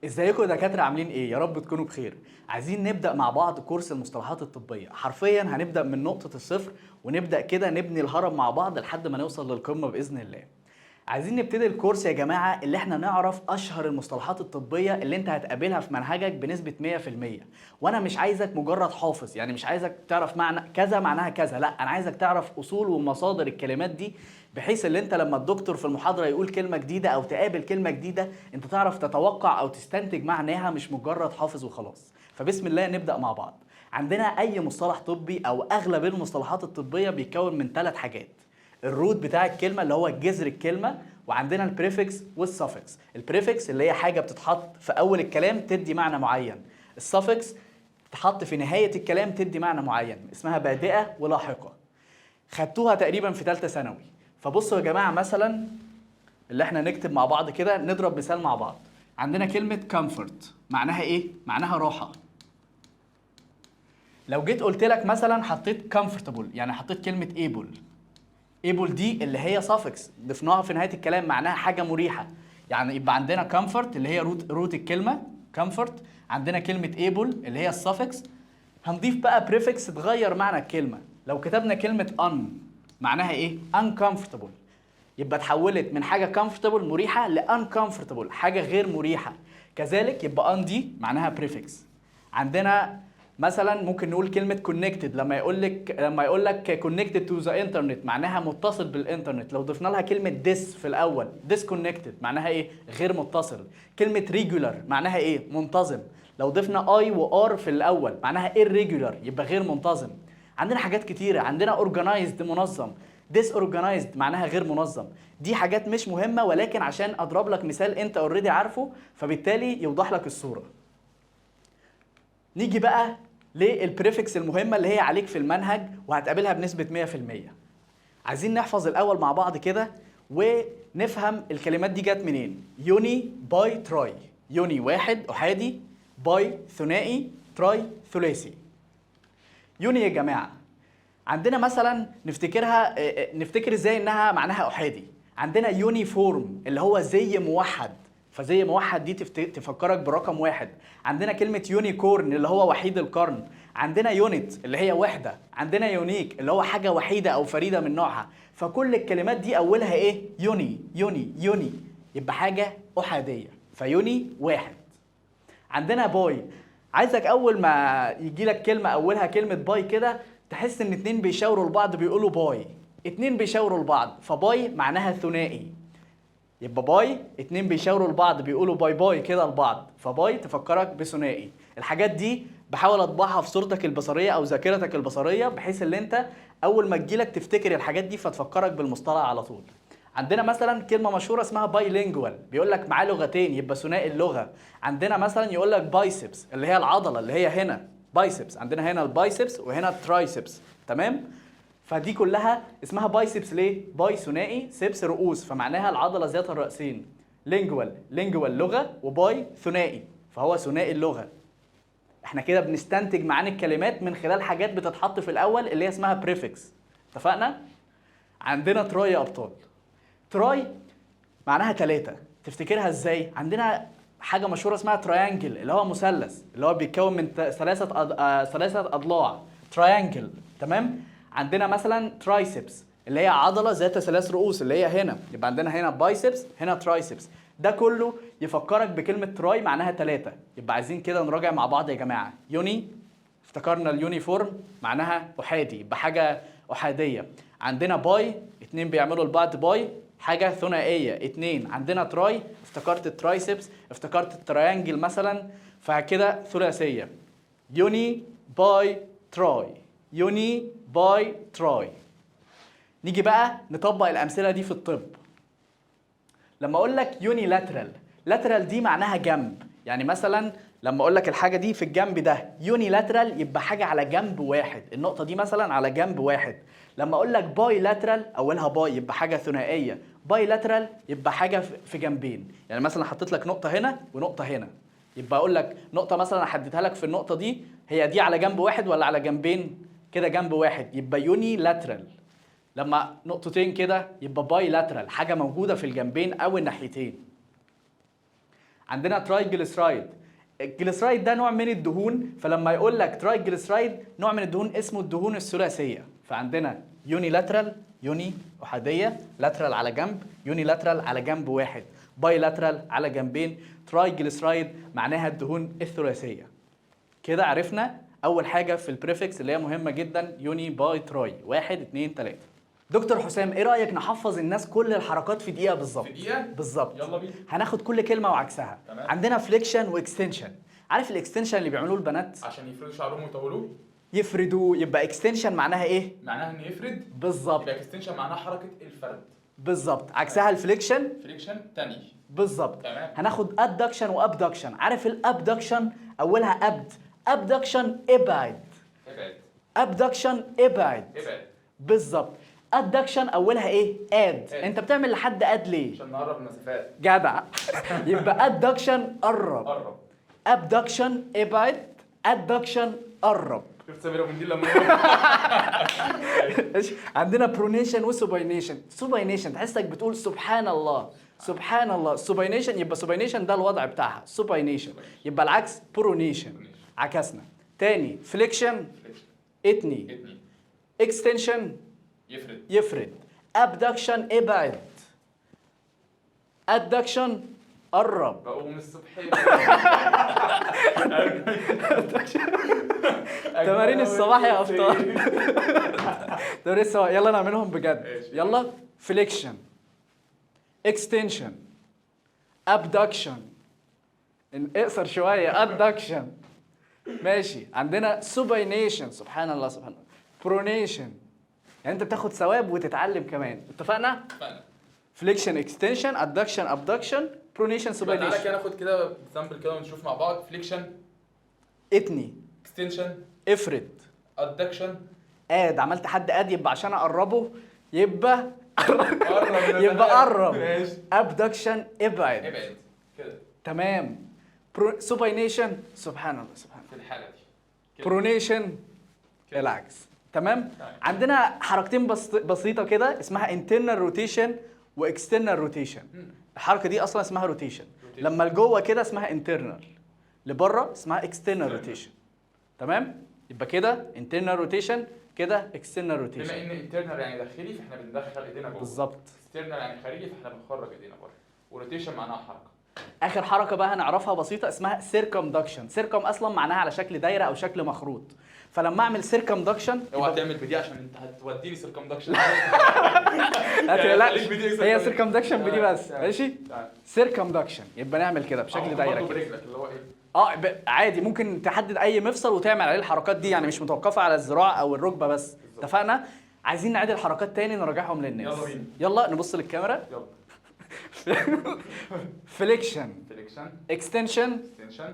ازيكم يا دكاترة؟ عاملين ايه؟ يا رب تكونوا بخير. عايزين نبدا مع بعض كورس المصطلحات الطبيه. حرفيا هنبدا من نقطة الصفر ونبدا كده نبني الهرم مع بعض لحد ما نوصل للقمه باذن الله. عايزين نبتدي الكورس يا جماعة اللي احنا نعرف اشهر المصطلحات الطبية اللي انت هتقابلها في منهجك بنسبة 100%. وانا مش عايزك مجرد حافظ، يعني مش عايزك تعرف معنى كذا معناها كذا، لا، انا عايزك تعرف اصول ومصادر الكلمات دي، بحيث ان انت لما الدكتور في المحاضرة يقول كلمة جديدة او تقابل كلمة جديدة انت تعرف تتوقع او تستنتج معناها، مش مجرد حافظ وخلاص. فبسم الله نبدا مع بعض. عندنا اي مصطلح طبي او اغلب المصطلحات الطبية بيتكون من 3 حاجات: ال root بتاع الكلمة اللي هو جذر الكلمه، وعندنا ال prefix وال suffix. ال prefix اللي هي حاجة بتتحط في اول الكلام تدي معنى معين، ال suffix تتحط في نهاية الكلام تدي معنى معين، اسمها بادئه ولاحقه. خدتوها تقريبا في ثالثة ثانوي. فبصوا يا جماعه، مثلا اللي احنا نكتب مع بعض كده، نضرب مثال مع بعض. عندنا كلمة comfort معناها ايه؟ معناها راحه. لو جيت قلت لك مثلا حطيت comfortable، يعني حطيت كلمة able، able دي اللي هي suffix ضفناها في نهاية الكلام، معناها حاجة مريحه. يعني يبقى عندنا comfort اللي هي root الكلمة comfort، عندنا كلمة able اللي هي ال suffix، هنضيف بقى prefix تغير معنى الكلمه. لو كتبنا كلمة un معناها ايه؟ uncomfortable. يبقى اتحولت من حاجة comfortable مريحه ل uncomfortable، حاجة غير مريحه. كذلك يبقى un دي معناها prefix. عندنا مثلا ممكن نقول كلمة connected، لما يقول لك connected to the internet معناها متصل بالانترنت. لو ضفنا لها كلمة dis في الاول، disconnected، معناها ايه؟ غير متصل. كلمة regular معناها ايه؟ منتظم. لو ضفنا i و r في الاول معناها irregular، يبقى غير منتظم. عندنا حاجات كتيره، عندنا organized منظم، disorganized معناها غير منظم. دي حاجات مش مهمه، ولكن عشان اضرب لك مثال انت already عارفه فبالتالي يوضح لك الصوره. نيجي بقى لل prefix المهمة اللي هي عليك في المنهج وهتقابلها بنسبة 100%. عايزين نحفظ الاول مع بعض كده ونفهم الكلمات دي جت منين. uni، bi، tri. uni واحد احادي، bi ثنائي، tri ثلاثي. uni يا جماعة عندنا مثلا نفتكرها، نفتكر ازاي انها معناها احادي؟ عندنا uniform اللي هو زي موحد، فزي موحد دي تفكرك برقم واحد. عندنا كلمة unicorn اللي هو وحيد القرن. عندنا unit اللي هي وحدة. عندنا unique اللي هو حاجة وحيدة أو فريدة من نوعها. فكل الكلمات دي أولها إيه؟ uni uni uni، يبقى حاجة أحادية، ف uni واحد. عندنا bi، عايزك اول ما يجي لك كلمة اولها كلمة bi كده تحس ان اتنين بيشاوروا لبعض بيقولوا bye، اتنين بيشاوروا لبعض، ف bi معناها ثنائي. يبقى bi اتنين بيشاوروا لبعض بيقولوا bye bye كده لبعض، ف bi تفكرك بثنائي. الحاجات دي بحاول اطبعها في صورتك البصرية او ذاكرتك البصرية بحيث ان انت اول ما تجيلك تفتكر الحاجات دي فتفكرك بالمصطلح على طول. عندنا مثلا كلمة مشهورة اسمها bilingual، بيقول لك معاه لغتين، يبقى ثنائي اللغه. عندنا مثلا يقول لك biceps اللي هي العضلة اللي هي هنا biceps، عندنا هنا ال biceps وهنا ال triceps، تمام؟ فدي كلها اسمها biceps ليه؟ bi ثنائي، ceps رؤوس، فمعناها العضلة ذات الرأسين. lingual، lingual لغه، و bi ثنائي، فهو ثنائي اللغه. احنا كده بنستنتج معاني الكلمات من خلال حاجات بتتحط في الاول اللي هي اسمها prefix، اتفقنا؟ عندنا tri يا ابطال. tri معناها ثلاثة. تفتكرها ازاي؟ عندنا حاجة مشهورة اسمها triangle اللي هو مثلث، اللي هو بيتكون من ثلاثة أضلاع، triangle، تمام؟ عندنا مثلا triceps اللي هي عضلة ذات ثلاث رؤوس اللي هي هنا، يبقى عندنا هنا biceps، هنا triceps. ده كله يفكرك بكلمة tri معناها ثلاثة. يبقى عايزين كده نراجع مع بعض يا جماعة. uni افتكرنا ال uniform معناها احادي، يبقى حاجة احاديه. عندنا bi، اتنين بيعملوا لبعض bye، حاجة ثنائيه، اتنين. عندنا tri، افتكرت ال triceps، افتكرت ال triangle مثلا، فكده ثلاثيه. uni، bi، tri، uni، bi، tri. نيجي بقى نطبق الامثلة دي في الطب. لما اقول لك unilateral، lateral دي معناها جنب، يعني مثلا لما اقول لك الحاجة دي في الجنب ده unilateral، يبقى حاجة على جنب واحد، النقطة دي مثلا على جنب واحد. لما اقول لك bilateral، اولها bi يبقى حاجة ثنائيه، bilateral يبقى حاجة في جنبين. يعني مثلا حطيت لك نقطة هنا ونقطة هنا، يبقى اقول لك نقطة مثلا احددها لك في النقطة دي، هي دي على جنب واحد ولا على جنبين؟ كده جنب واحد، يبقى unilateral. لما نقطتين كده يبقى bilateral، حاجة موجودة في الجنبين او الناحيتين. عندنا triglyceride، ال glyceride ده نوع من الدهون، فلما يقول لك triglyceride نوع من الدهون اسمه الدهون الثلاثيه. فعندنا unilateral، uni احاديه، lateral على جنب، unilateral على جنب واحد، bilateral على جنبين، triglyceride معناها الدهون الثلاثيه. كده عرفنا اول حاجة في ال prefix اللي هي مهمة جدا، uni bi tri، واحد اتنين تلاته. دكتور حسام، ايه رايك نحفظ الناس كل الحركات في دقيقة بالظبط؟ في دقيقة؟ بالظبط. يلا بينا. هناخد كل كلمة وعكسها. تمام. عندنا flexion و extension. عارف ال extension اللي بيعملوه البنات؟ عشان يفردوا شعرهم ويطولوه. يفردوا، يبقى extension معناها ايه؟ معناها انه يفرد. بالظبط. يبقى extension معناها حركة الفرد. بالظبط، عكسها ال flexion. flexion تاني. بالظبط. تمام. هناخد adduction و abduction. عارف ال abduction اولها abd، abduction ابعد. ابعد. abduction ابعد. ابعد. بالظبط. adduction اولها ايه؟ ad. ad. انت بتعمل لحد add ليه؟ عشان نقرب المسافات. جدع. يبقى adduction قرب. قرب. abduction ابعد، adduction قرب. شفت سمير ابو النيل لما ماشي. عندنا pronation و supination. supination تحسك بتقول سبحان الله، سبحان الله، supination. يبقى supination ده الوضع بتاعها supination، يبقى العكس pronation، عكسنا. تاني flexion، اتني. اتني. extension يفرد. يفرد، abduction ابعد، adduction قرب. بقوم الصبح. تمارين الصباح يا ابطال، تمارين الصباح، يلا نعملهم بجد. ماشي. يلا flexion، extension، abduction، اقصر شوية adduction. ماشي. عندنا supination، سبحان الله سبحان الله، pronation. يعني انت بتاخد ثواب وتتعلم كمان، اتفقنا؟ اتفقنا. flexion، extension، adduction، abduction، pronation، يبقى تعالى supination. كده ناخد كده sample كده ونشوف مع بعض. flexion، اتني. extension، افرد. adduction. ad، عملت حد add، يبقى عشان اقربه يبقى قرب. يبقى قرب. ماشي. abduction ابعد. ابعد كده. تمام. supination، سبحان الله سبحان الله، في الحالة دي كده. pronation كده. العكس. تمام. تمام. عندنا حركتين بسيطة كده اسمها internal rotation و external rotation. الحركة دي اصلا اسمها rotation. rotation. لما لجوه كده اسمها internal، لبره اسمها external rotation. تمام؟ يبقى كده internal rotation، كده external rotation. بما ان internal يعني داخلي، فاحنا بندخل ايدينا جوه. بالظبط. external يعني خارجي، فاحنا بنخرج ايدينا بره. و rotation معناها حركة. اخر حركة بقى هنعرفها بسيطة اسمها circumduction. circum اصلا معناها على شكل دايرة او شكل مخروط، فلما اعمل circumduction اوعى تعمل بدي عشان انت هتوديني circumduction. ما تقلقش، خليك بدي. هي circumduction بدي بس. ماشي. تمام. circumduction يبقى نعمل كده بشكل دايرة كده. برجلك اللي هو ايه؟ اه عادي، ممكن تحدد اي مفصل وتعمل عليه الحركات دي، يعني مش متوقفه على الذراع او الركبة بس. بالظبط. اتفقنا؟ عايزين نعيد الحركات تاني نراجعهم للناس. يلا بينا. يلا نبص للكاميرا. يلا. flexion، flexion، extension، extension،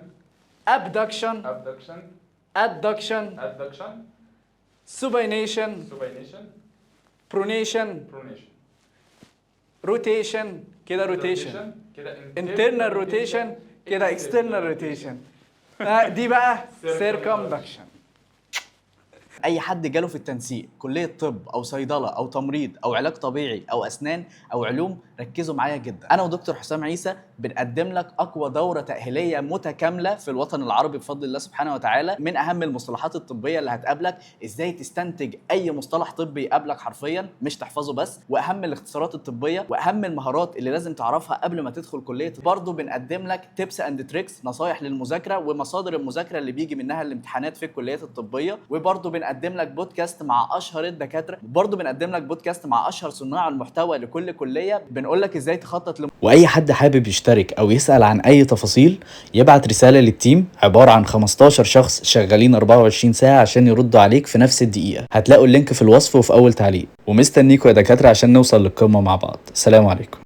abduction، abduction، adduction، adduction، supination، supination، pronation، pronation، rotation كده rotation، كده internal rotation كده external rotation، دي بقى circumduction. اي حد جاله في التنسيق كليه طب او صيدلة او تمريض او علاج طبيعي او اسنان او علوم، ركزوا معايا جدا. انا ودكتور حسام عيسى بنقدم لك اقوى دوره تاهيليه متكاملة في الوطن العربي بفضل الله سبحانه وتعالى. من اهم المصطلحات الطبية اللي هتقابلك، ازاي تستنتج اي مصطلح طبي يقابلك حرفيا مش تحفظه بس، واهم الاختصارات الطبية، واهم المهارات اللي لازم تعرفها قبل ما تدخل كليه. برضه بنقدم لك tips and tricks، نصايح للمذاكره ومصادر المذاكرة اللي بيجي منها الامتحانات في الكليات الطبية. وبرضه بنقدم لك بودكاست مع اشهر الدكاترة، برضه بنقدم لك بودكاست مع اشهر صناع المحتوى لكل كليه، بنقول لك ازاي تخطط واي حد حابب يشترك او يسال عن اي تفاصيل يبعت رسالة لل team، عبارة عن 15 شخص شغالين 24 ساعة عشان يردوا عليك في نفس الدقيقة. هتلاقوا ال link في الوصف وفي اول تعليق، ومستنيكوا يا دكاترة عشان نوصل للقمه مع بعض. سلام عليكم.